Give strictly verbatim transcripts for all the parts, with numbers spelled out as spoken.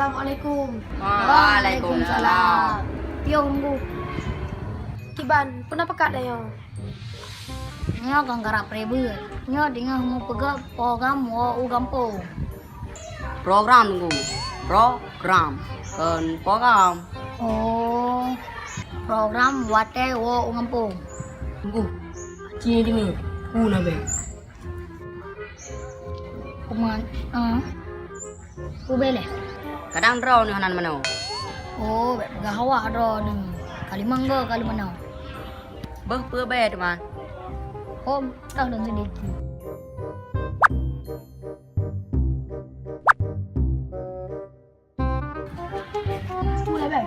Assalamualaikum. Waalaikumsalam. Piôh Teungku. Kiban, peue na pakat tanyoe? Nyoe kon karab pribeuet. Nyoe teungoh meupeugah program woe u gampông. Program Teungku. Program. Kon program. Oh, program watèe woe u gampông. Teungku, ci deungö. Peue na bèe? Kuman, ah. Ubé lé. Kadang droeneuh hana meunoe. Oh, bèk peugah awak droeneuh. Ka limong go ka lheueh meunoe. Beuh peue bèe teuma. Hom, toh lôn seudeuk. Peue lé bèe?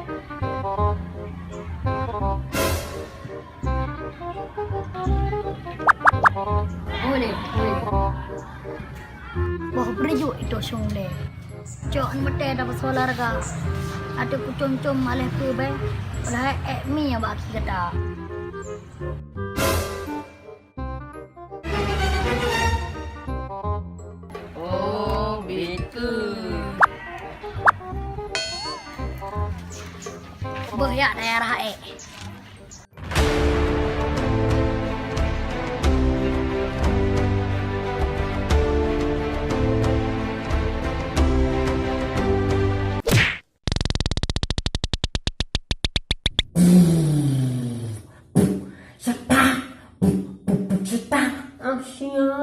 Boleh, boleh. Boh beureujuk itu sung lé. Cok meuté dapat solar ga. Ateueh kucom-com malèh peue bèe. Padahai ék mi bak aki gata. Oh, betul. Beuh yak daerah ék. Setak. Setak. Ah, siap.